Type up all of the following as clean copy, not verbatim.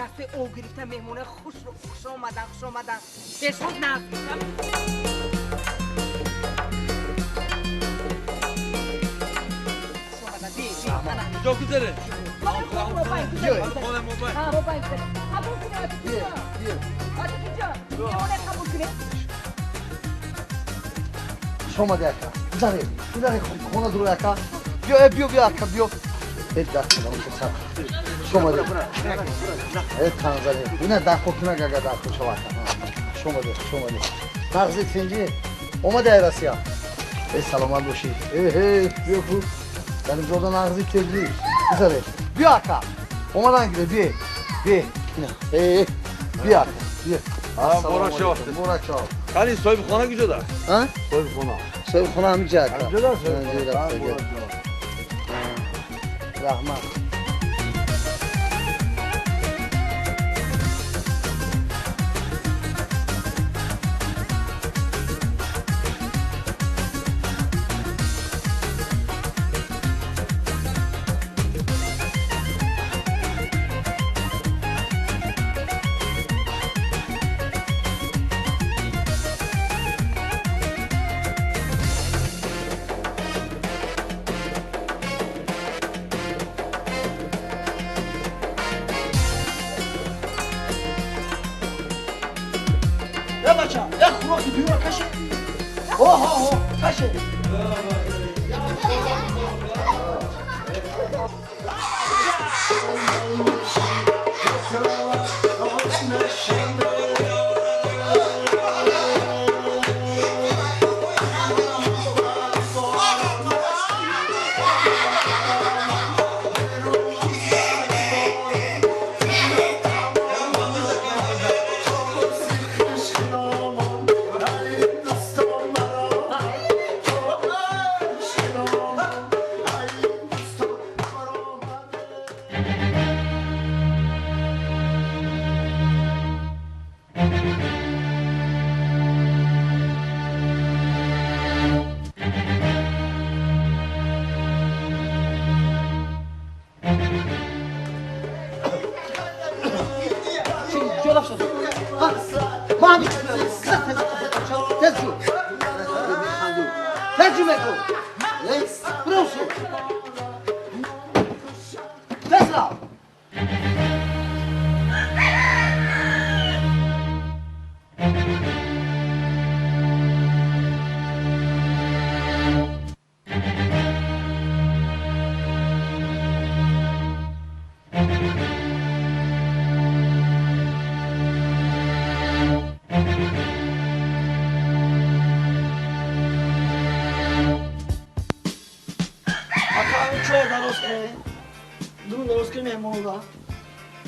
Дасти ов гирифта меҳмона хуш омадан, хуш омадан. Пешвоз наз. Куҷо гузаре? Хуш омади ака. Гузаре, гузаре, хона дуро ака. Биё, биё, биё ака, биё. Хуш омади. Танзаре. Ина дахо кунак ага дахо шава ака. Хуш омади, хуш омади. Нағзи тинҷи. Омади ай Россия. Саломат бошӣ. Биё ку. Дар нағзи тинҷи. Гузаре. Биё ака. Омадан гире, биё. Биё. Биё ака. Биё. Борак шав. Борак шав. Қани соҳибхона куҷода? Соҳибхона. Соҳибхона ҳаминҷа ака. Ҳаминҷода? Раҳмат.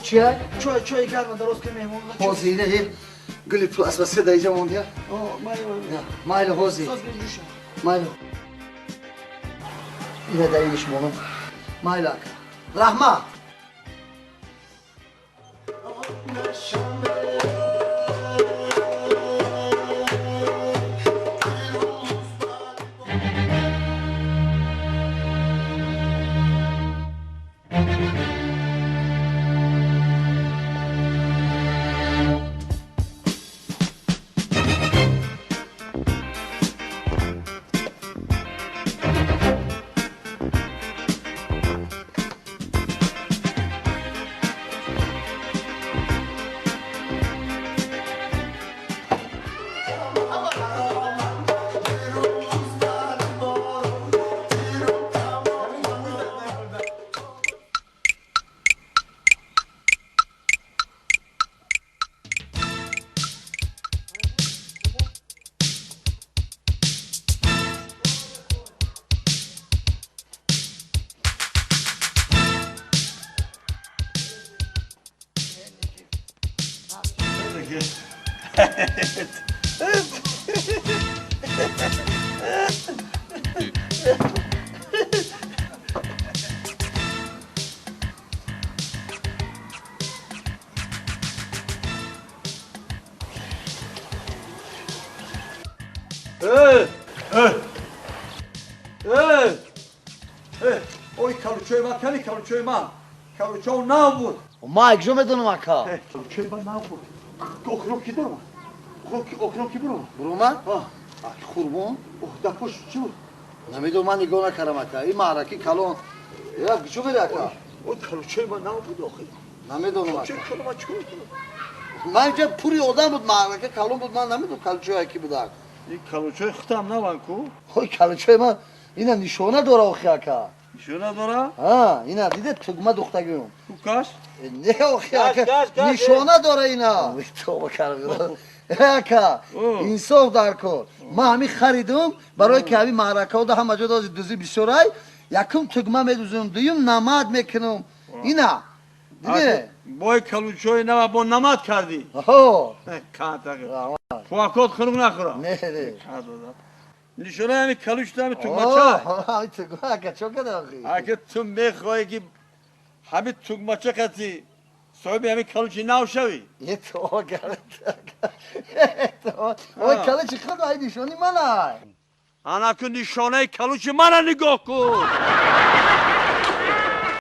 Чия? Чой гарма дароз ки меҳмон. Ҳозир ина гули пластмасса дар инҷа мондия? Майли ҳозир. Майли. Ина дар иниш монам. Майли ака. Раҳмат. Ой, калучои ман, кани калучои ман. Калучо нав буд. Ма якҷо медонам, ака. Калучои ман нав буд. Охирон ки дорам? Охирон ки буром? Буромад? Қурбон. Дар пушт чӣ буд? Намедонам, ман нигоҳ накардам, ака. Ин маъраки калон. Я куҷо мери, ака? Калучои ман нав буд охир. Намедонам, ака. Калучои ман чикор мекунам? Ман инҷа пури одам буд, маърака калон буд, ман намедонам калучои ки буда. Ин калучои худам наван ку? Ой, калучои ман ина нишона дора охи, ака. Нишона дора? А, ина диде, тугма духтагиум. Кукаш? Не, охи, ака, нишона дора ина. Тоба кардам. Ака, инсоф дар кор. Ман ҳамин харидум, барои ки ҳамин маъракаҳо ҳама ҷо дози дузӣ бисёрай, якум тугма медузам, дуюм намад мекунам. Ина. Диде? Бой калучои нава бо намад кардӣ? Ҳо. Пуакот хунук нахӯра. Не, не. Нишона ҳами калуч ҳами тугмача. Ҳами тугма, ака, чо када охи? Ака, ту мехоҳӣ ки ҳами тугмача қати соҳиби ҳами калучи нав шавӣ? Е, то кард. Ой, калучи худ ай нишони манай. Ана ку нишонаи калучи мана нигоҳ кун.